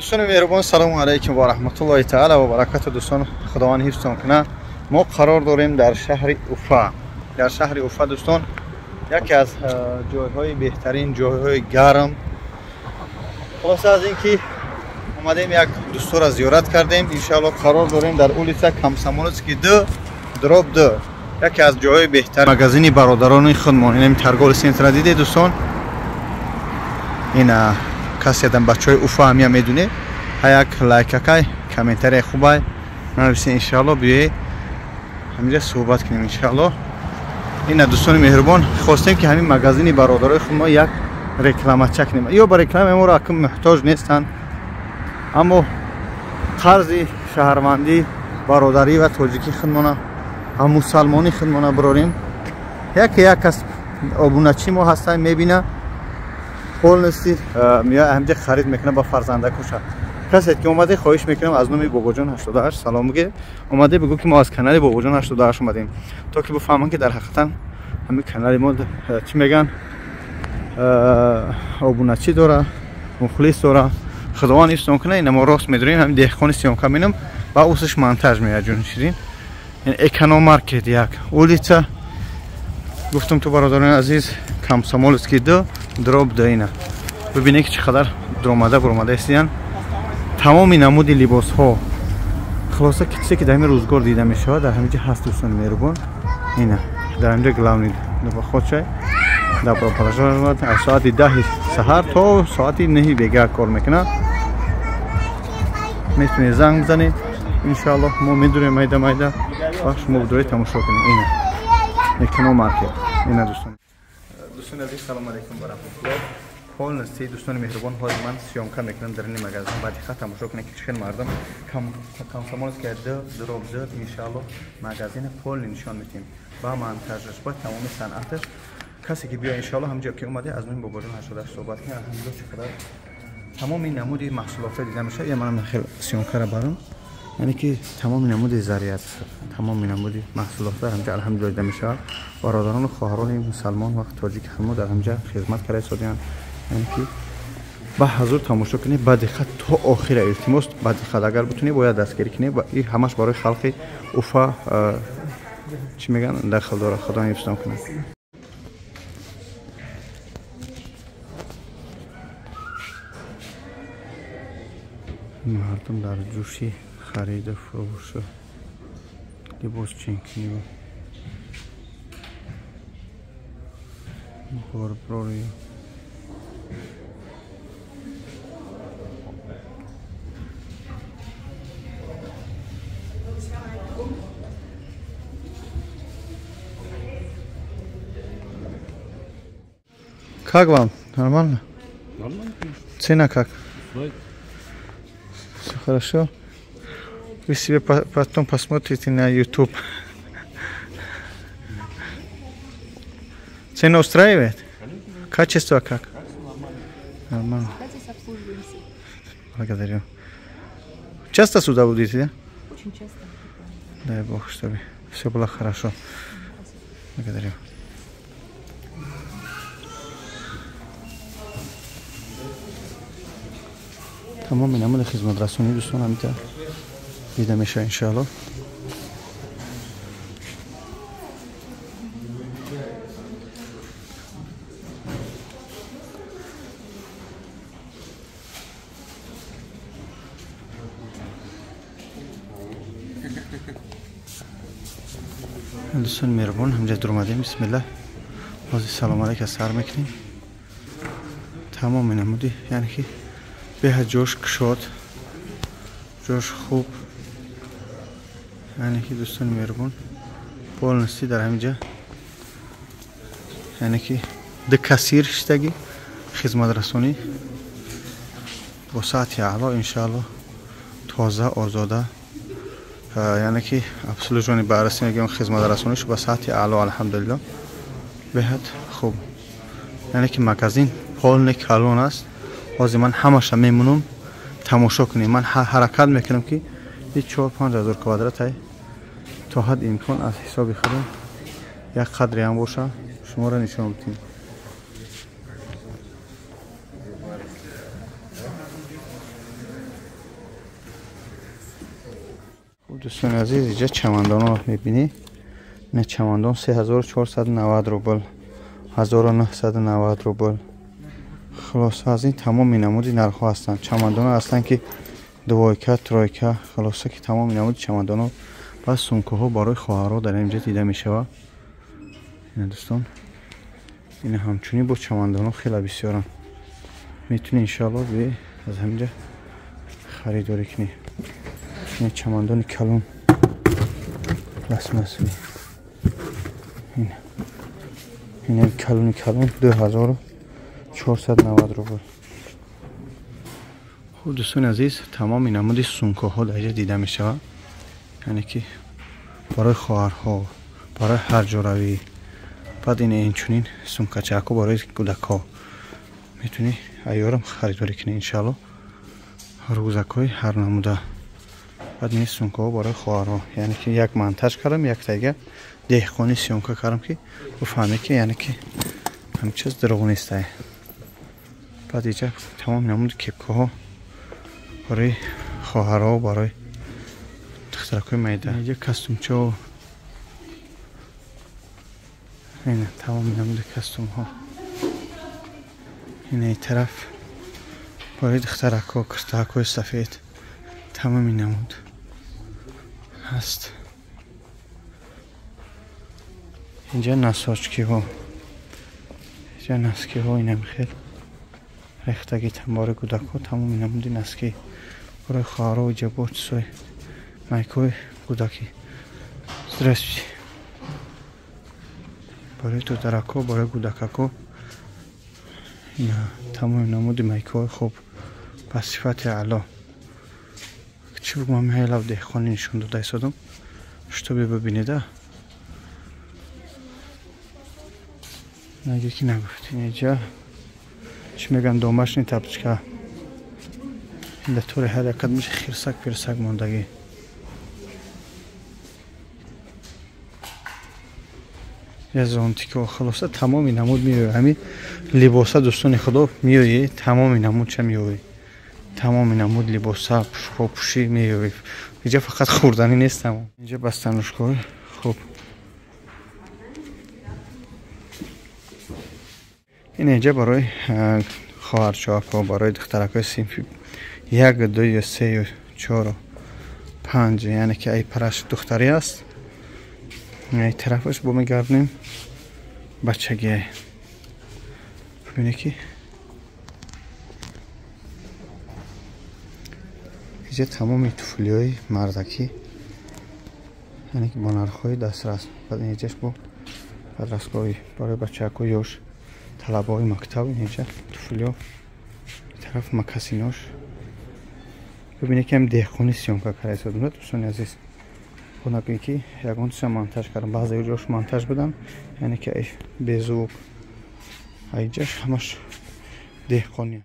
Дӯстони меҳрубон, салому алайкум ва раҳматуллоҳи таала ва баракату. Дӯстон, худованд ҳифзтон кунад. Мо қарор дорем дар шаҳри Уфа. Дар шаҳри Уфа, дӯстон, яке аз ҷойҳои беҳтарин, ҷойҳои гарм. Хулоса аз ин ки омадем як дӯстора зиёрат кардем. Иншаалло қарор дорем дар улица Комсомольский 2 дробь 2, яке аз ҷойҳои беҳтарин магазини бародарони худмон. Инам торговый центр дидед, дӯстон. Ин касе адам бачаҳои Уфа ҳамия медуне, ҳа як лайкакай, комментария хубай нависе. Иншаалло биёед ҳаминҷа суҳбат кунем, иншаалло. Ина, дӯстони меҳрубон, хостем ки ҳамин магазини бародарои худ мо як рекламача кунем. Ё ба реклама моро акм муҳтоҷ нестанд, аммо қарзи шаҳрвандӣ, бародарӣ ва тоҷикӣ худмона ва мусалмонӣ худмона бирорем. Яке як кас обуначи мо ҳастанд, мебина, полностью меояд ҳаминҷа харид мекунад ба фарзандакуша. Касе ки омаде, хоҳиш мекунам, аз номи Бобоҷон 88 салом бигир. Омаде бигӯ ки мо аз канали Бобоҷон 88 омадем, то ки бифаҳманд ки дар ҳақиқатан ҳамин канали мо чӣ мегӯянд, обуначӣ дора, мухлис дора. Худованд ҳифзтон кунад. Ина мо рост медорем, ҳамин деҳқони съёмка менам ва усш монтаж меяд. Ҷони ширин, Экономаркет як улица гуфтум ту, бародарони азиз, Комсомольский 2 дробь 2. Ина бибинед ки чӣ қадар дуромада буромада истиянд, тамоми намуди либосҳо. Хулоса, ки чизе ки дар ҳамин рӯзгор дида мешавад, дар ҳамин ҷо ҳаст. Дӯстони меҳрубон, ина дар ҳамин ҷо главный вход-шай. Добро пожаловать. Аз соати 10-и саҳар то соати 9-и бегаҳ кор мекунад. Метавонед занг бизанед. Иншоаллоҳ мо медурем майда майда ва шумо будуред тамошо кунед. Ина Экономаркет. Ина, дӯстон, дӯстони азиз, салому алайкум ва раҳматуллоҳ. Полностью, дӯстони меҳрубон, ҳозир ман съёмка мекунам дар ин магазин. Ба диққат тамошо кунед ки чӣ хел мардум. Комсомольская 2 дробь 2. Иншаалло магазина полный нишон медиҳем ба монтажаш, ба тамоми санъаташ. Касе ки биё, иншаалло ҳамҷо ки омаде, аз номи Бобоҷон 88 суҳбат кунед. Алҳамдулилло, чӣ қадар тамоми намуди маҳсулотҳо дида мешавад. Я манам хел съёмкара барам, яъне ки тамоми намуди заррият, тамоми намуди маҳсулотҳо ҳамҷа алҳамдулилло дида мешавад. Бародарону хоҳарони мусалмон ва тоҷики ҳамо дар ҳамҷа хизмат карда истодианд. Яъне ки ба ҳазур тамошо кунед ба диққат то охира. Илтимос, ба диққат, агар битунед, бояд дастгирӣ кунед. Ва ин ҳамаш барои халқи Уфа чӣ мегӯянд, дахл дорад. Худо ҳифзтон кунад. Мардум дар ҷӯши хариду фурӯшу либос ченкуниву борброрию. Как вам? Нормально? Нормально. Цена как? Все Все хорошо? Вы себе потом посмотрите на YouTube. Цена устраивает? Конечно. Качество как? Качество нормально. Нормально. Здесь обслуживаемся. Благодарю. Часто сюда будете, да? Очень часто. Дай Бог, чтобы все было хорошо. Благодарю. Тамоми намуди хизматрасонӣ, дӯстон, ҳамита дида мешавад, иншоалло. Дӯстони меҳрубон, ҳамҷа дуромадем. Бисмиллаҳ, ҳозир салом алейк аз сар мекунем. Тамоми намуди, яъне ки беҳад ҷош кушод, ҷош хуб. Яъне ки, дӯстони меҳрубон, полностью дар ҳамин ҷа, яъне ки ду кассир шиштагӣ, хизматрасонӣ бо сатҳи аъло, иншаалло, тоза, озода, яъне ки обслуживание баррасӣ мегӯям, хизматрасониш ба сатҳи аъло, алҳамдулилло, беҳад хуб. Яъне ки магазин полный калон аст. Ҳозир ман ҳамаша мемонам, тамошо кунем. Ман ҳаракат мекунам ки и 4-5 ҳазор квадратай то ҳад имкон аз ҳисоби худам як қадре ҳам боша, шуморо нишон бидиҳем. Хуб дӯстони азиз, инҷа чамандонро мебинӣ. Ина чамандон 3490 рубл, 1990 рубл. Хулоса аз ин тамоми намуди нархҳо ҳастанд. Чамандонҳо ҳастанд ки двойка, тройка, хулоса ки тамоми намуди чамандонҳо ва сумкаҳо барои хоҳарҳо дар инҷа дида мешавад. Ина дӯстон, ина ҳамчунин бо чамандонҳо хеле бисёранд. Метавонӣ иншоалло аз ҳаминҷа харидорӣ кунӣ. Ина чамандони калон пластмассовый. Ина калони калон 2490 рубл. Хуб дӯстони азиз, тамоми намуди сумкаҳо дар инҷа дида мешавад. Яъне ки барои хоҳарҳо, барои ҳар ҷоравӣ. Баъд ин инчунин сумкачаҳо барои кӯдакҳо. Метавонӣ айёрам харидорӣ кунӣ иншоалло. Рюкзакҳои ҳар намуда. Баъд ин сумкаҳо барои хоҳарҳо. Яъне ки як монтаж кардам, як тайга деҳқонӣ съёмка кардам ки бифаҳмед ки яъне ки ҳамин чиз дурӯғ нест. Баъд инҷа тамоми намуди кепкаҳо барои хоҳарҳо, барои духтаракҳои майда. Инҷа костюмчаҳо. Ина тамоми намуди костюмҳо. Ина ин тараф барои духтаракҳо, куртакҳои сафед тамоми намуд ҳаст. Инҷа носочкиҳо, инҷа носкиҳо, инам хел рехтагӣ барои кӯдакҳо, тамоми намуди носки барои хоҳарҳо. Инҷа бо чизҳои майкҳои кӯдакӣ. Здравствуйте. Барои духтаракҳо, барои кӯдакакҳо ина тамоми намуди майкҳои хуб ба сифати аъло. Чӣ бигӯям, ҳайлав деҳқонӣ нишон дода истодам, шутобе бибинеда. Наге ки нагуфт. Инҷа чӣ мегӯям, домашний тапочка. Ин дар тори ҳар як қадмиш хирсак пирсак мондагӣ. Я зонтикҳо, хулоса тамоми намуд меояд. Ҳамин либоса дӯстони худо меоӣ, тамоми намудша меоӣ. Тамоми намуд либоса, пӯшӣ меоӣ. Инҷа фақат хӯрданӣ нест тамом. Инҷа бастанушкаҳои хуб. Ин инҷа барои хоҳарчаҳо, барои духтаракҳои синфи 1, 2, 3, 4, 5, яъне ки ай параш духтарӣ аст. Ай тарафаш бо мегардем бачагӣ. Бибинед ки инҷа тамоми туфлиҳои мардакӣ, яъне ки бо нархҳои дастрас. Баъд инҷаш бо подростковый барои бачаҳо ёш, талабаҳои мактаб. Инҷа туфлиҳо, тараф макасинош. Бибинед ки ҳам деҳқонӣ съёмка карда истодам, дӯстони азиз. Бонакунед ки ягон чиза монтаж кардам. Баъзе ҷош монтаж будам, яъне ки беззвук. Инҷаш ҳамаш деҳқонӣ.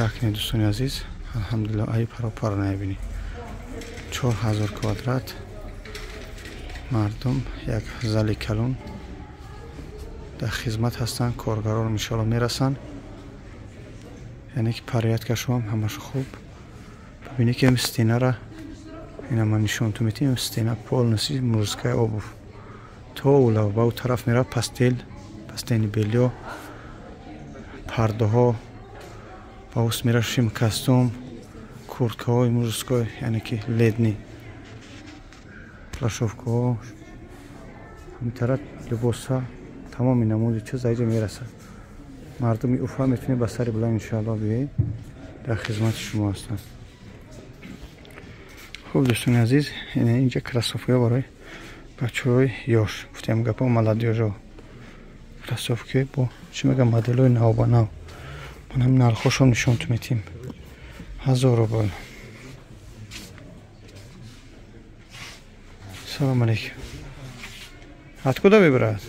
Як не дӯстони азиз, алҳамдулиллоҳ, ай паропар намебинӣ. 4000 квадрат мардум, як зали калон дар хизмат ҳастанд. Коргарон иншоалло мерасанд. Яъне ки порядкашон ҳамаш хуб. Бибинед ки ҳам стенара ина ман нишонтон медиҳам, стена полностью мужская обувь. То улав ба у тараф меравад постель, постельное бельё, пардаҳо, ба ус меравад шим костюм, курткаҳои мужской, яъне ки летний, плашовкаҳо. Ҳамин тараф либоса, тамоми намуди чиз инҷа мерасад. Мардуми Уфа метавонед ба сари баланд иншоалло биёед, дар хизмати шумо ҳастанд. Хуб дӯстони азиз, инҷа кроссовкаҳо барои бачаҳои ёш, гуфтем гапо молодёжо. Кроссовки бо чӣ мегӯям, моделҳои навбанав. Ман ҳам нархҳошон нишонтон медиҳем. 1000 рубл. Салом алейкум. Откуда вы, брат?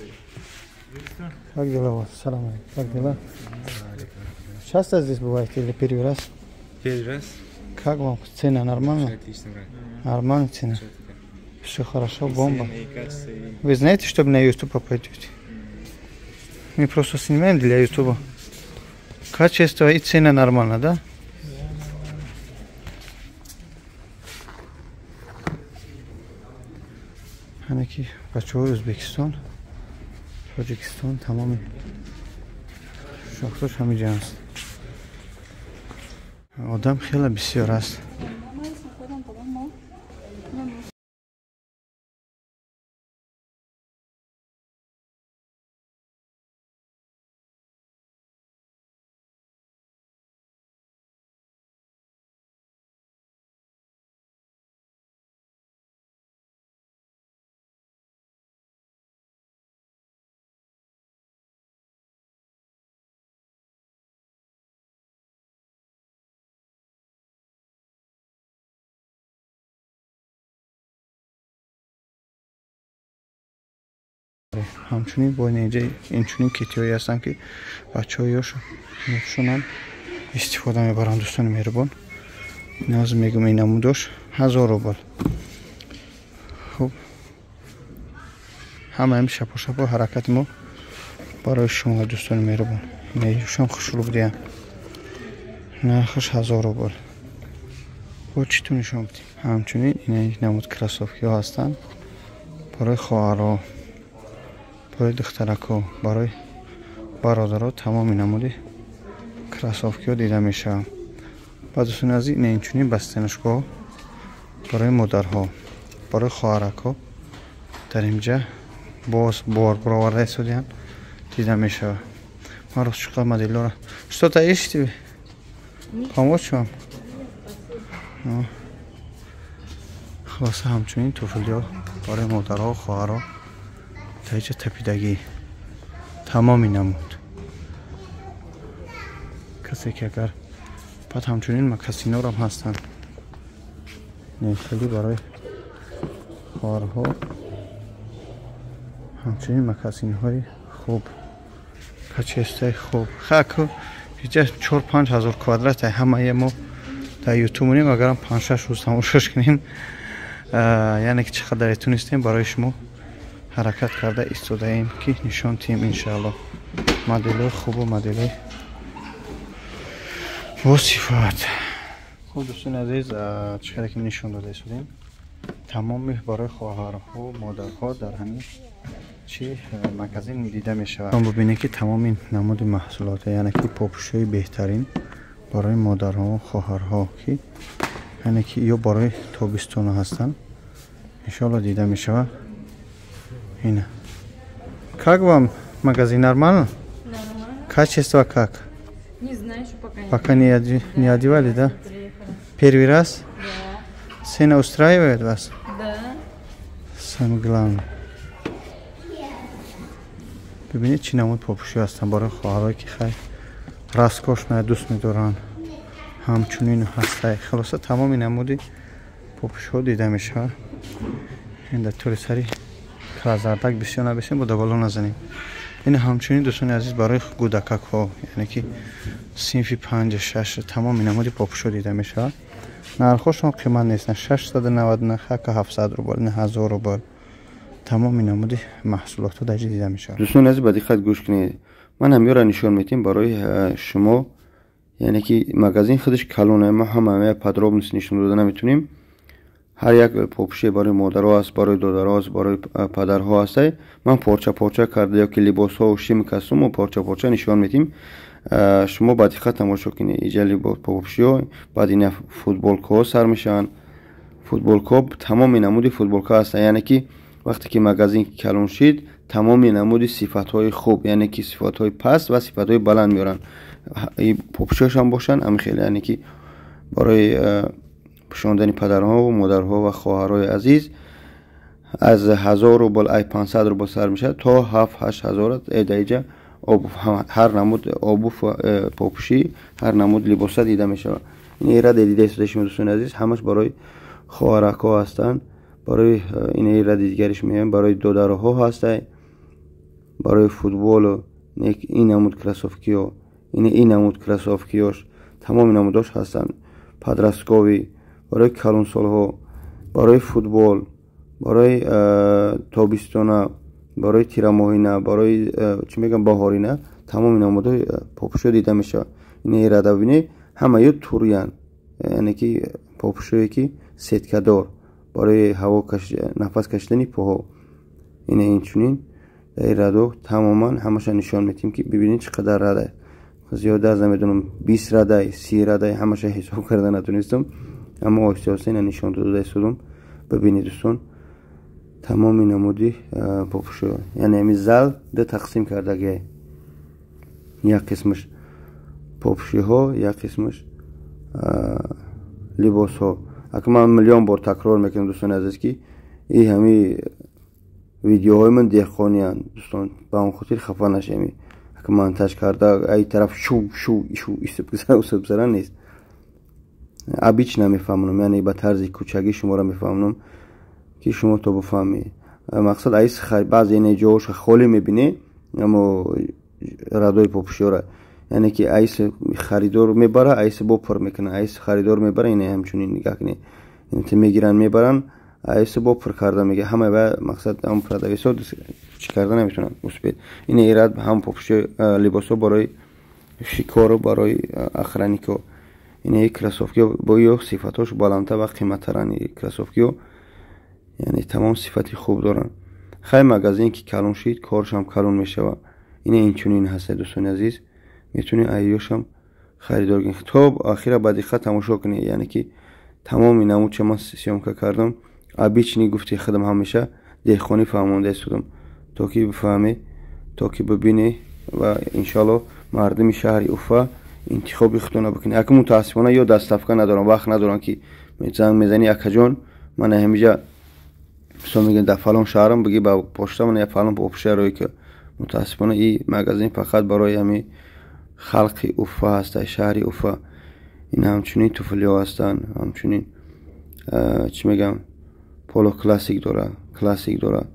Как дела у вас? Салам алейкум. Как дела? Часто здесь бываете или первый раз? Первый раз. Как вам? Цена нормально? Отлично, брат. Нормально цена? Все хорошо, бомба. И цены, и кассы, и... Вы знаете, что на YouTube попадете? Мы просто снимаем для YouTube. Качество и цена нормально, да? Яъне ки бачаҳои Ӯзбекистон, Тоҷикистон тамоми шахсош ҳамиҷа аст. Одам хеле бисёр аст. Ҳамчунин бо инҷа инчунин китиҳое ҳастанд, ки бачаҳо ёшонам истифода мебаранд. Дӯстони меҳрубон, наз мегӯм, ин намудош 1000 рубл. Хуб, ҳамаи шапо-шапо ҳаракати мо барои шумо, дӯстони меҳрубон. Инашон хушрӯ будиян, нархаш 1000 рубл. Бо чӣ ту нишон бидем? Ҳамчунин ина намуд кроссовкиҳо ҳастанд барои хоҳарҳо, барои духтаракҳо, барои бародаро тамоми намуди кроссовкиҳо дида мешаванд. Ба дӯстони азиз, ина инчунин бастанишгоҳ барои модарҳо, барои хоҳаракҳо дар инҷа боз бор бароварда истодиянд, дида мешавад. Ман рост чӣ қадр моделҳоро что-то ищете? Помочь вам? Хулоса, ҳамчунин туфлиҳо барои модарҳо, хоҳарҳо дар инҷа тапидагӣ тамоми намуд. Касе ки агар баъд ҳамчунин макасинорам ҳастанд. Хеле барои хоҳарҳо ҳамчунин макасинҳои хуб, качестаи хуб. Хаку инҷа 4-5 ҳазор квадрат ҳамаи мо дар ютуб монем, агарам 5-6 рӯз тамошош кунем, яъне ки чӣ қадар тунистем барои шумо ҳаракат карда истодаем, ки нишон тиҳем иншаалло моделҳои хубу моделҳои бо сифат. Хуб, дӯстони азиз, чӣ қадар ки нишон дода истодем, тамоми барои хоҳарҳо, модарҳо дар ҳамин чи магазин дида мешавад. Бубинед, ки тамоми намуди маҳсулот, яъне ки попушҳои беҳтарин барои модарҳо, хоҳарҳо, ки яъне ки ё барои тобистона ҳастанд, иншоалло дида мешавад. Ина. Как вам магазин, нормально? Нормально. Качество как? Не знаю, еще пока не. Пока не одевали, да? Приехали. Первый раз? Да. Цена устраивает вас? Да. Самое главное. Бибинед, чӣ намуд попушӣ ҳастанд барои хоҳарое, ки хай роскошная дӯст медоранд. Ҳамчунин ҳастай. Хулоса, тамоми намуди попушҳо дида мешавад. Ин дар тӯли сари зардак бисёр набисем, бо давало назанем. Ин ҳамчунин, дӯстони азиз, барои гудакакҳо, яъне ки синфи 5-6 тамоми намуди попушҳо дида мешавад. Нархҳошон қимат нестанд, 699, хака 700 рубл, 1000 рубл. Тамоми намуди маҳсулотҳо дар ҷо дида мешавад. Дӯстони азиз, ба диққат гӯш кунед. Ман ҳамёро нишон медиҳем барои шумо, яъне ки магазин худаш калона, мо ҳама подробность нишон дода наметунем. Ҳар як попуше барои модарҳо аст, барои додарҳо аст, барои падарҳо аст. Ман порча-порча карда ё ки либосҳо, шим, костюму порча-порча нишон медиҳем. Шумо ба диққат тамошо кунед. Иҷа либос попушиҳо, баъд ина футболкаҳо сар мешаванд. Футболкаҳо тамоми намуди футболка ҳастанд, яъне ки вақте ки магазин калон шид, тамоми намуди сифатҳои хуб, яъне ки сифатҳои паст ва сифатҳои баланд меоранд. Попушиҳошам бошанд ҳамин хел, яъне ки барои пӯшондани падарҳо, модарҳо ва хоҳарҳои азиз аз 1000 рубл, ай 500 рубл сар мешавад то 7-8 ҳазор. Дар инҷа ҳар намуд обуф, попушӣ, ҳар намуд либоса дида мешавад. Ин эра дида истода шумо, дӯстони азиз, ҳамаш барои хоҳаракҳо ҳастанд. Барои ин эра дигариш меоем, барои додарҳо ҳастай, барои футболу ин намуд кроссовкиҳо, ин намуд кроссовкиҳош, тамоми намудош ҳастанд. Подростковый, барои калонсолҳо, барои футбол, барои тобистона, барои тирамоҳина, барои чӣ мегӯям, баҳорина, тамоми намудҳои попушҳо дида мешавад. Ин эрада бибинед, ҳамаё туриянд, яъне ки попушҳое ки сеткадор барои ҳаво нафас кашидани поҳо. Ина инчунин дар ин радо тамоман ҳамаша нишон медиҳем, ки бибинед, чӣ қадар рада, зиёда аз намедонам 20 радай, 30 радай, ҳамаша ҳисоб карда натонистам, аммо оҳиста оҳиста ина нишон дода истодам. Бибинед, дӯстон, тамоми намуди попушо, яъне ҳами зал ду тақсим кардагиай: як қисмаш попушиҳо, як қисмаш либосҳо. Ака, ман миллион бор такрор мекунам, дӯстони азиз, ки и ҳами видеоҳои ман деҳқониянд, дӯстон, ба он хотир хафа нашеми. Ака, монтаж карда, ай тараф шу шу шу усибзара нест. Обычно мефаҳмонам, яъне ба тарзи кӯчагӣ шуморо мефаҳмонам, ки шумо то бифаҳмед мақсад. Аис баъзе ине ҷоҳоша холӣ мебинӣ, аммо радои попушиёра, яъне ки аис харидор мебара, аис бо пур мекунад, аис харидор мебара. Ина ҳамчунин нигаҳ кунед, мегиранд, мебаранд, аис бо пур карда мега. Ҳама ба мақсад ҳам продавецҳо чӣ карда наметавонанд, успеть. Ина ирад ҳам попуши, либосҳо барои шикору барои охранникҳо. Ина кроссовкиҳо бо ё сифатҳош баландтар ва қиматтаранд. Кроссовкиҳо, яъне тамом сифати хуб доранд. Хай, магазин ки калон шид, коршам калон мешавад. Ина инчунин ҳаста, дӯстони азиз, метавонед айёшам харидор кунед. То охира ба диққат тамошо кунед, яъне ки тамоми намудча ман съёмка кардам. Обычный, гуфти худам, ҳамеша деҳқонӣ фаҳмонда истодам, то ки бифаҳмед, то ки бибинед ва иншоалло мардуми шаҳри Уфа интихоби худтона бикунед. Ака, мутаассифона, ё доставка надорам, вақт надорам, ки занг мезанӣ: «Акаҷон, ман ҳамиҷа», мисол мегӯям, «дар фалон шаҳрам, биги ба почта, ман я фалон попуша рӯй ки». Мутаассифона, и магазин фақат барои ҳами халқи Уфа ҳаста, шаҳри Уфа. Ин ҳамчунин туфлиҳо ҳастанд, ҳамчунин, чӣ мегӯям, поло классик дора, классик дора.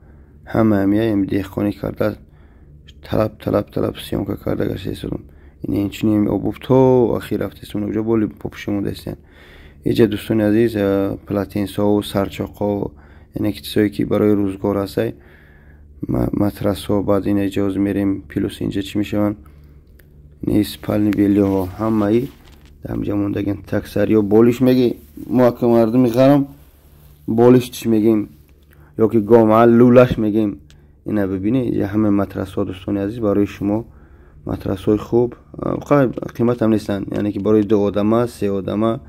Ҳама ҳамия деҳқонӣ карда, талаб талаб талаб съёмка карда гашта истодам. Ин инчунин обувь то охир рафтаистам, уҷо боли попуши мондаистанд. Иҷа, дӯстони азиз, полотенцаҳо, сарчоқҳо, яъне ки чизое ки барои рӯзгор ҳастай, матрасҳо. Баъд ин иҷоз мерем, плюс инҷа чӣ мешаванд? Спальный бельёҳо ҳамаи дар мондагиан. Таксариё болиш меги, мо ака мардуми ғарам болиш чӣ мегем ё ки гома лулаш мегем. Ина бибинед, инҷа ҳама матрасҳо, дӯстони азиз, барои шумо матрасҳои хуб, қиматам нестанд, яъне ки барои ду одама, се одама,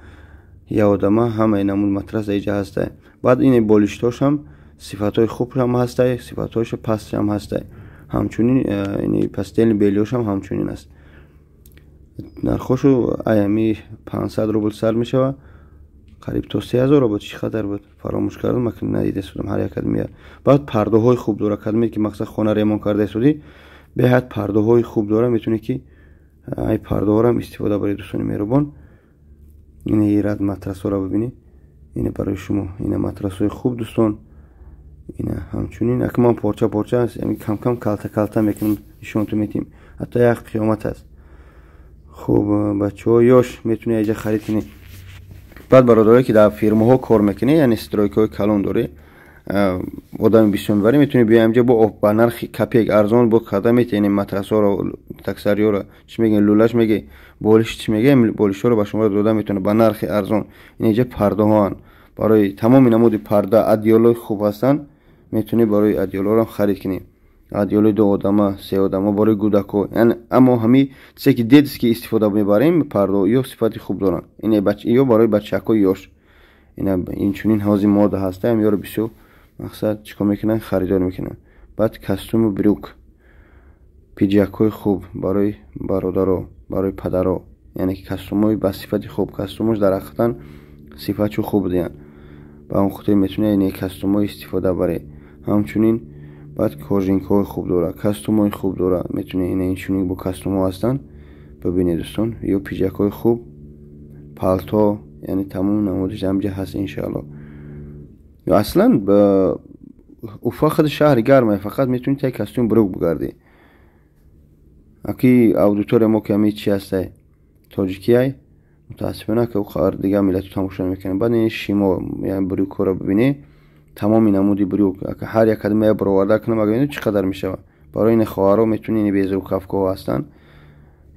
як одама, ҳамаи намуд матрас иҷа ҳаста. Баъд ин болиштошам сифатҳои хубам ҳастай, сифатҳояш пастам ҳастай. Ҳамчунин постельный бельёшам ҳамчунин аст. Нархошу аями 500 рубл сар мешавад, қариб то 3000 буд. Чӣ қадар буд, фаромӯш кардам, акн надида судам. Ҳар як кадмия. Баъд пардаҳои хуб дора. Кадме ки мақсад хона ремонт карда истодӣ, беҳад пардаҳои хуб дора, метавонӣ ки ай пардаҳорам истифода баред, дӯстони меҳрубон. Ина ирад матрасҳоро бибинӣ, ина барои шумо, ина матрасҳои хуб, дӯстон. Ина ҳамчунин, ака, ман порча порча камкам, калта калта мекунам, нишонтон метиҳем, ҳатто як қиёмат аст. Хуб, бачаҳо ёш метавонӣ аҷа харид кунӣ. Баъд бародарое ки дар фирмаҳо кор мекунӣ, яъне стройкаҳои калон дорӣ, одами бисёр мебарӣ, метавонӣ биёи инҷа, бо ба нархи копеек арзон бо карда метавонӣ матрасҳоро, таксариёро, чӣ мегӯем, лулаш меги, болиш чӣ мегӯем, болишҳоро ба шумо дода метавонад ба нархи арзон. Ин инҷа пардаҳоанд, барои тамоми намуди парда, одеялои хуб ҳастанд, метавонӣ барои одеялоро харид кунӣ. Одеялои ду одама, се одама, барои кӯдакҳо. Аммо ҳами чизе ки детский истифода мебарем, пардаҳо ё сифати хуб доранд, ё барои бачакҳои ёш. Инчунин ҳозир мода ҳаста, ёро бисёр мақсад чӣ кор мекунанд, харидор мекунанд. Баъд костюму брюк, пиджакҳои хуб барои бародаро, барои падаро, яъне ки костюмҳои ба сифати хуб. Костюмош дар ҳақиқатан сифатшо хуб диҳанд, ба он хотир метавонед ин костюмҳо истифода баред. Ҳамчунин баъд кожанкаҳои хуб дорад, костюмҳои хуб дорад, метавонед. Ина инчунин бо костюмҳо ҳастанд, бибинед, дӯстон, ё пиджакҳои хуб, палто, яъне тамоми намудиш ҳамҷа ҳаст, иншоалло. Ё аслан Уфа худи шаҳри гарме, фақат метавонӣ таи костюм брюк бигардӣ. Аки аудитория мо ки ҳами чи ҳастай, тоҷикияй, мутаассифона, ки дигар миллату тамошо намекунем. Баъд ин шимо, яъне брюкҳоро бибинӣ, тамоми намуди брюк, ҳар як кадма я бароварда кунам, агар чӣ қадар мешавад. Барои ин хоҳаро метавонӣ, ин безрукавкаҳо ҳастанд,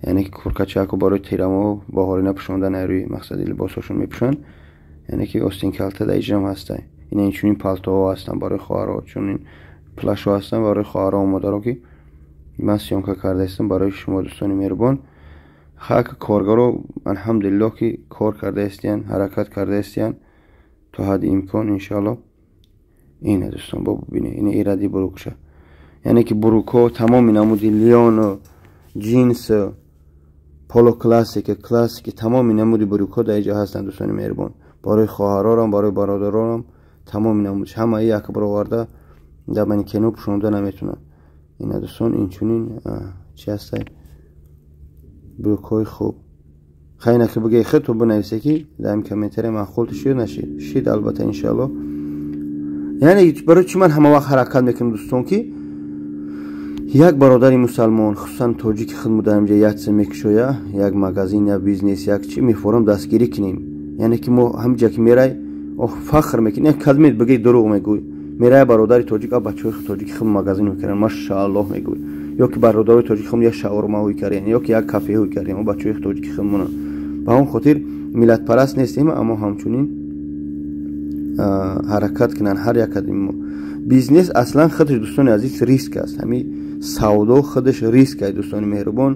яъне ки куркачаку барои тирамоҳ, баҳорина пӯшондан, рӯи мақсади либосҳошон мепӯшанд, яъне ки остин калта дар иҷрам ҳастай. Ина инчунин палтоҳо ҳастанд барои хоҳаро, чунин. Плащҳо ҳастанд барои хоҳарон ва модарон, ки ман съёмка карда ҳастам барои шумо, дӯстони меҳрубон. Хак коргаро, алҳамдулиллоҳ, ки кор карда ҳастиянд, ҳаракат карда ҳастиянд то ҳадди имкон, иншоалло. Ина, дӯстон, бо бибинед, ина иради брюкша, яъне ки брюкҳо тамоми намуди лёну ҷинс, полуклассика, классики, тамоми намуди брюкҳо дар инҷо ҳастанд, дӯстони меҳрубон. Барои хоҳарорам, барои бародаронам тамоми намудш, ҳамаи як бароварда дар манекено пӯшонда наметунанд. Ина, дӯстон, инчунин чи ҳастай, брюкҳои хуб. Хайна ки бигӯи, худтон бинависе, ки дар ин комментария маъқул шуд, нашид. Шид, албатта, иншоалло. Яъне барои чӣ ман ҳама вақт ҳаракат мекунам, дӯстон, ки як бародари мусалмон, хусусан тоҷики худ, дар инҷа як чиз мекушоя, як магазин, як бизнес, як чи мефорам, дастгирӣ кунем. Яъне ки мо ҳамиҷа ки мерай, фахр мекунем. Як калимет бигӯи, дурӯғ мегӯй. Мерай, бародари тоҷик, а бачаҳои тоҷики худ магазин мекунанд, машааллоҳ мегӯй, ё ки бародарои тоҷики худ як шаурмаҳои кардем, ё ки як кафеҳои кардем, бачаҳои тоҷики худмонанд. Ба он хотир миллатпараст нестем, аммо ҳамчунин ҳаракат кунанд ҳар як аз мо. Бизнес аслан худаш, дӯстони азиз, риск аст. Ҳами савдо худаш риск аст, дӯстони меҳрубон.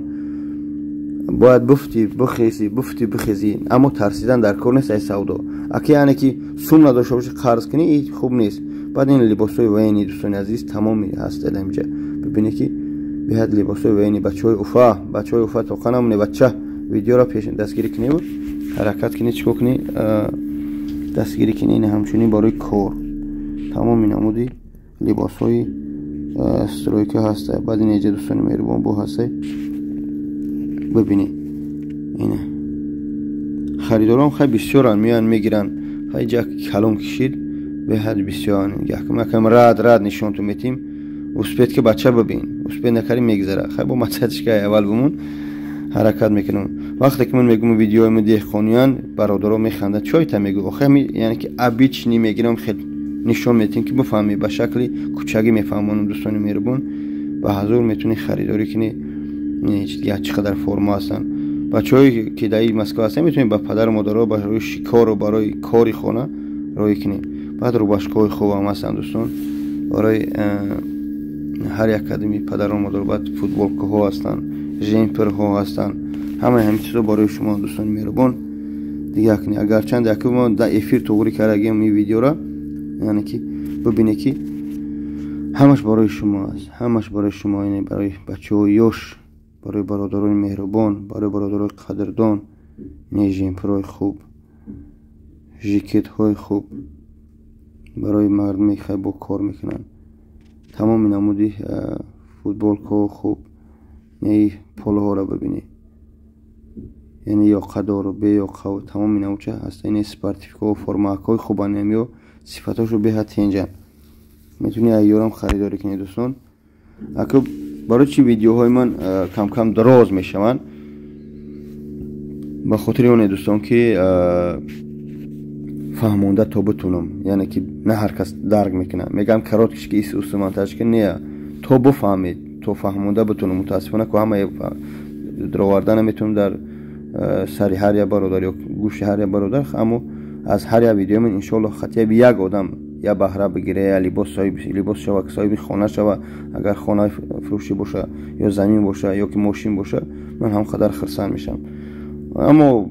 Бояд буфти бихезӣ, буфти бихезӣ, аммо тарсидан дар кор нест. Ай савдо аки, яъне ки сум надошта бошӣ, қарз кунӣ, и хуб нест. Баъд ин либосҳои военный, дӯстони азиз, тамоми ҳаст инҷа. Бибинед, ки беҳад либосҳои военный. Бачаҳои Уфа, бачаҳои Уфа, тоқа намоне, бача, видеоро пеш дастгирӣ кунӣ, ҳаракат кунӣ, чикор кунӣ, дастгирӣ кунӣ. Ин ҳамчунин барои кор тамоми намуди либосҳои стройка ҳаста. Баъд ин эҷа, дӯстони меҳрубон, бо ҳаста, бибинед. Ина харидорон хай бисёранд, меоянд, мегиранд. Хай ҷа калон кишид, беҳад бисёранд. Якам рад рад нишонтон метим. Успеть ки, бача, бибин, успеть накарӣ, мегзара. Хай бо мацатишка аввал бимон, ҳаракат мекунам. Вақте ки ман мегӯм, видеои мо деҳқониян, бародаро механданд, чойта мегӯ. Охи яъне ки обычный мегирам, хел нишон метим, ки бифаҳмӣ, ба шакли кӯчагӣ мефаҳмонам, дӯстони меҳрубон. Ба ҳазур метавонӣ харидорӣ кунӣ. Чӣ қадар форма ҳастанд. Бачаҳое ки дар Москва ҳастанд, метавонед ба падару модаро барои шикору барои кори хона роҳӣ кунед. Баъд рубашкаҳои хубам ҳастанд, дӯстон, барои ҳар як кадами падару модар. Баъд футболкаҳо ҳастанд, жемперҳо ҳастанд, ҳамаи ҳамин чизо барои шумо, дӯстони меҳрубон. Дигар кунед, агарчанд якмо дар эфир туғрӣ кардагиам ин видеора, яъне ки бибинед, ки ҳамаш барои шумо аст, ҳамаш барои шумо, яъне барои бачаҳои ёш, барои бародарони меҳрубон, барои бародарои қадрдон. Не, жемперҳои хуб, жикетҳои хуб барои мардуме хай бо кор мекунанд. Тамоми намуди футболкаҳо хуб. Не, полоҳоро бибинед, яъне ёқадору беёқаву тамоми намудча ҳаста. Ин спортивкаҳо, формаакҳои хубанд, ё сифатҳошо беҳад тенҷанд. Метавонӣ айёрам харидорӣ кунед, дӯстон. Ака, барои чӣ видеоҳои ман камкам дароз мешаванд? Ба хотири оне, дӯстон, ки фаҳмонда то битунам, яъне ки на ҳар кас дарк мекунад. Мегӯям, короткиш ки ис усуманташ ки не, то бифаҳмед, то фаҳмонда битунам. Мутаассифона, ку ҳама дароварда наметавонам дар сари ҳар як бародар ё гӯши ҳар як бародар, аммо аз ҳар як видеои ман, иншоалло, хотя бы як одам я баҳра бигира, я либос соҳиби либос шава, соҳиби хона шава, агар хона фурӯшӣ боша, ё замин боша, ё ки мошин боша, ман ҳам қадар хирсанд мешавам. Аммо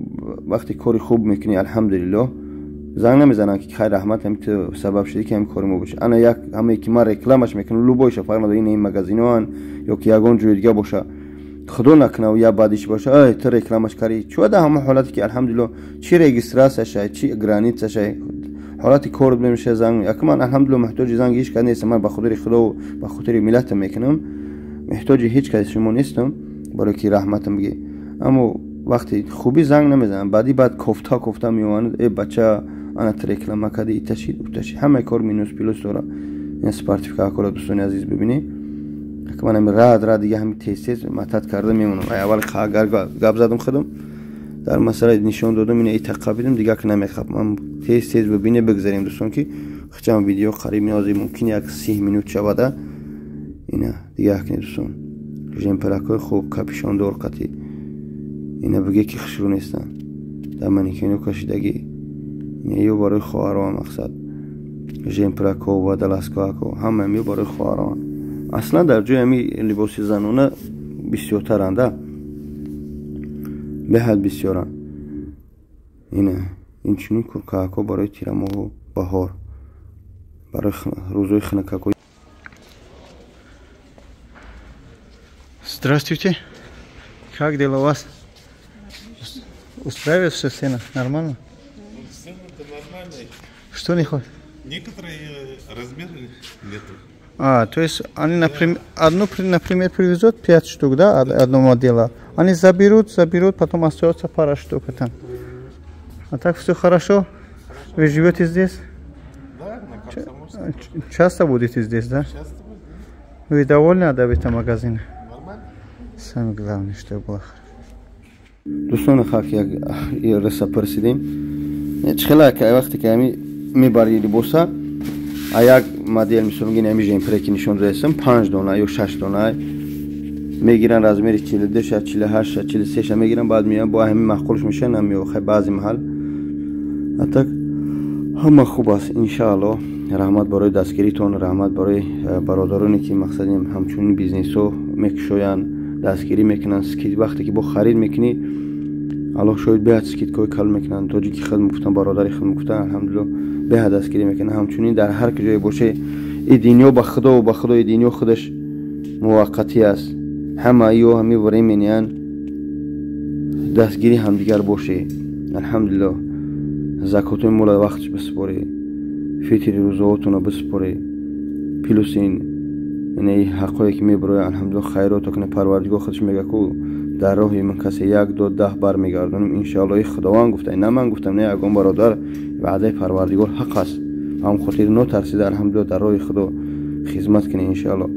вақте кори хуб мекунӣ, алҳамдулиллоҳ, занг намезананд, ки хайр, раҳмат, ҳами ту сабаб шудӣ, ки ҳами кори мо боша. Ана як ҳамае ки ман рекламаш мекунам, любойша, фарқ надорад, ин магазиноан ё ки ягон ҷои дига боша, худо накунав, я бадиш боша, ай, ту рекламаш кардӣ. Чӯ да ҳама ҳолате ки, алҳамдулиллоҳ, чӣ регистрацияшай, чӣ границашай, ҳолати кор мемеша, занг. Яка ман, алҳамдулиллоҳ, муҳтоҷи занги ҳеҷ кас нестам. Ман ба хотири худо, ба хотири миллатам мекунам, муҳтоҷи ҳеҷ каси шумо нестам, барое ки раҳматам бигӣ. Аммо вақте хубӣ занг намезанам, баъди баъд кофта кофта меоманд: «Э, бача, ана ту реклама кардӣ, иташид, уташид». Ҳамаи кор минус плюс дора. Ин спортивкаакора, дӯстони азиз, бибинӣ. Ман ҳами рад рад, дига ҳами тез тез матат карда мемонам. Ай аввал агар гап задам, худам дар масъала нишон додам, ина итақабидам, дига ки намехаб. Ман тез тез бибине, бигзарем, дӯстон, ки хичам видео қариб ниёзи мумкин як 30 минут шавада. Ина дига кунед, дӯстон, жемперакҳои хуб, капюшондор қатӣ. Ина биге, ки хушрӯ нестанд, дар манекено кашидагӣ. Ина ё барои хоҳаро, мақсад. Жемпрако ва даласкоако ҳама ҳамиё барои хоҳарон. Аслан дар ҷои ҳами либоси занона бисёртаранда, беҳад бисёранд. Ина инчунин куркаако барои тирамоҳу баҳор, барои рӯзои хунукако. Здравствуйте. Как дела у вас? Устраивает все цены? Нормально? Цены-то нормальные. Что не хватит? Некоторые размеры нету. А, то есть они, например, одну, например, привезут 5 штук, да, одного модела. Они заберут, потом остается пара штук там. А так все хорошо? Вы живете здесь? Да, на Комсомольской. Часто будете здесь, да? Часто будем. Вы довольны от этого магазина? Нормально. Самое главное, что было хорошо. Дӯстони хак, як реса пурсидем. Чӣ хела вақте ки ҳами мебари либоса, а як модел, мисол мегӯем, ҳами жемпре ки нишон додаистам, 5 дона ё 6 дона мегиранд, размери 42-ша, 48-ша, 43-ша мегиранд, баъд меоянд, бо ҳами маъқулш мешаванд, намео хай баъзе маҳал. А так ҳама хуб аст, иншааллоҳ. Раҳмат барои дастгиритон, раҳмат барои бародароне ки мақсади ҳамчунин бизнесҳо мекушоянд, дастгирӣ мекунанд. Вақте ки бо харид мекунӣ, аллоҳ шоҳид, беҳад скидкаҳои калон мекунанд. Тоҷики худ мегуфтанд, бародари худ мегуфтанд, алҳамдулиллоҳ, беҳад дастгирӣ мекунанд. Ҳамчунин дар ҳар ки ҷое боше, и дунё ба худо, ба худо, и дунё худаш муваққатӣ аст. Ҳама ё ҳами времениян, дастгирӣ ҳамдигар боше. Алҳамдулиллоҳ, закотои мола вақтш бисупорӣ, фитри рӯзаотонро бисупорӣ, плюс ин инаи ҳаққое ки мебарояд, алҳамдулиллоҳ, хайрото кунед. Парвардигор худаш мегӯяд, ку дар роҳи ман касе 1, 2, 10 бармегардонем, иншоаллоҳ. И Худованд гуфта, на ман гуфтам, на ягон бародар, ваъдаи Парвардигор ҳақ аст. Ба ҳам хотир нотарсида, алҳамдулиллоҳ, дар роҳи Худо хизмат кунед, иншоаллоҳ.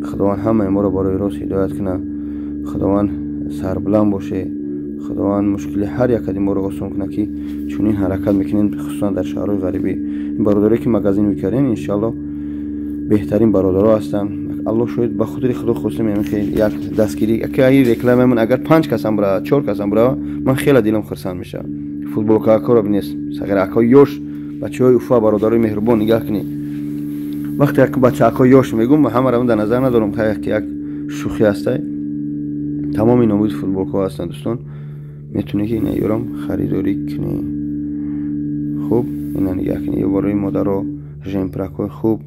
Худованд ҳамаи моро барои рост ҳидоят кунад. Худованд сарбуланд боше. Худованд мушкили ҳар якади моро осон кунад, ки чунин ҳаракат мекунем, хусусан дар шаҳрҳои ғарибӣ. Ин бародаре ки магазин мекардем, иншоаллоҳ, беҳтарин бародаро ҳастанд. Аллоҳ шоҳид, ба хотири Худо хостем як дастгирӣ, ки рекламамон агар 5 касам бира, 4 касам бира, ман хеле дилам хурсанд мешавам. Футболкаакоро бинес, сағираакҳо ёш, бачаҳои Уфа, бародарои меҳрубон, нигаҳ кунед. Вақте як бачаакҳо ёш мегӯм, ҳамаро дар назар надорам, ки як шӯхӣ ҳастай. Тамоми номуди футболкаҳо ҳастанд, дӯстон. Метавонед ки ина ёрам харидорӣ кунед. Хуб, ина нигаҳ кунед, ё барои модаро жемпракҳои хуб,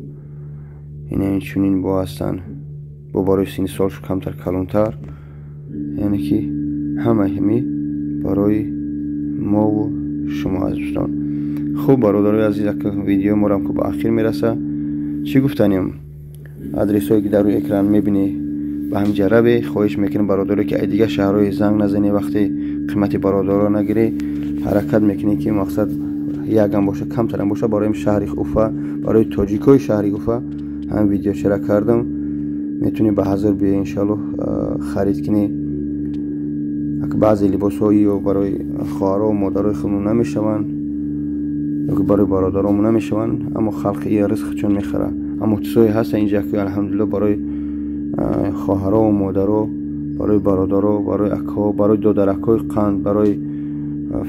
ина инчунин бо ҳастанд, бо барои синни солш камтар калонтар, яъне ки ҳамаи ҳами барои мову шумо аз дӯстон. Хуб, бародарои азиз, як видеои морам ки ба ахир мераса. Чӣ гуфтанем? Адресҳое ки дар рӯи экран мебинӣ, ба ҳаминҷа раве. Хоҳиш мекунем, бародаре ки ай дигар шаҳрҳои занг назанӣ, вақте қимати бародаро нагирӣ, ҳаракат мекунӣ ки мақсад якам боша, камтарам боша, барои шаҳри Уфа, барои тоҷикои шаҳри Уфа ҳам видеочара кардам. Метавонӣ ба ҳазор биёӣ, иншоаллоҳ, харид кунӣ. Баъзе либосҳои ё барои хоҳаро модарои худмон намешаванд, ё ки барои бародаромон намешаванд, аммо халқи ия ризқ чун мехӯрад. Аммо чизҳое ҳастанд инҷа ки алҳамдулиллоҳ барои хоҳаро модаро, барои бародаро, барои акҳо, барои додаракҳои қанд, барои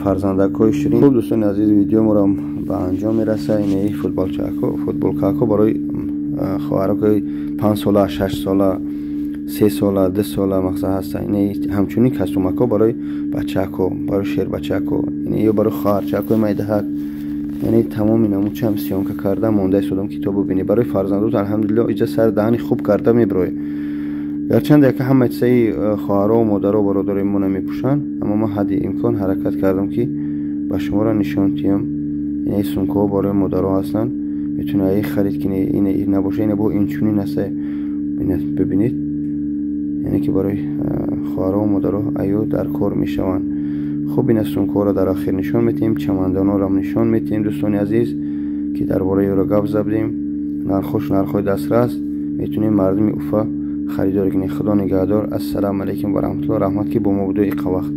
фарзандакҳои ширин. Хуб, дӯстони азиз, видео моро ба анҷом мерасад. Инаи футболчаакҳо, футболкаакҳо барои хоҳаракҳои 5 сола, 6 сола, 3 сола, 2 сола мақсад ҳастанд. Инаи ҳамчунин костюмакҳо барои бачаакҳо, барои шербачаакҳо, инаи ё барои хоҳарчаакҳои майдаҳак. Яъне тамоми намудчаам съёмка карда монда истодам, ки то бубинӣ. Барои фарзандот, алҳамдулиллоҳ, иҷа сар даҳани хуб карда мебироӣ. Гарчанд яка ҳама чизаи хоҳаро, модаро, бародарои мо намепӯшанд, аммо ман ҳадди имкон ҳаракат кардам, ки ба шуморо нишон диҳам. Инаи сумкаҳо барои модаро ҳастанд, метавонӣ аи харид кунӣ. Ина набоша, ина бо инчунин аста, бибинед, яъне ки барои хоҳаро, модаро аё дар кор мешаванд. Хуб, ина сумкаҳоро дар охир нишон медиҳем, чамандонҳоро нишон медиҳем, дӯстони азиз, ки дар бораи ёро гап задем. Нархош нархҳои дастрас, метавонем мардуми Уфа харидорӣ кунед. Худо нигаҳдор. Ассалому алайкум ва раҳматуллоҳ. Раҳмат, ки бо мо буду иқа вақт.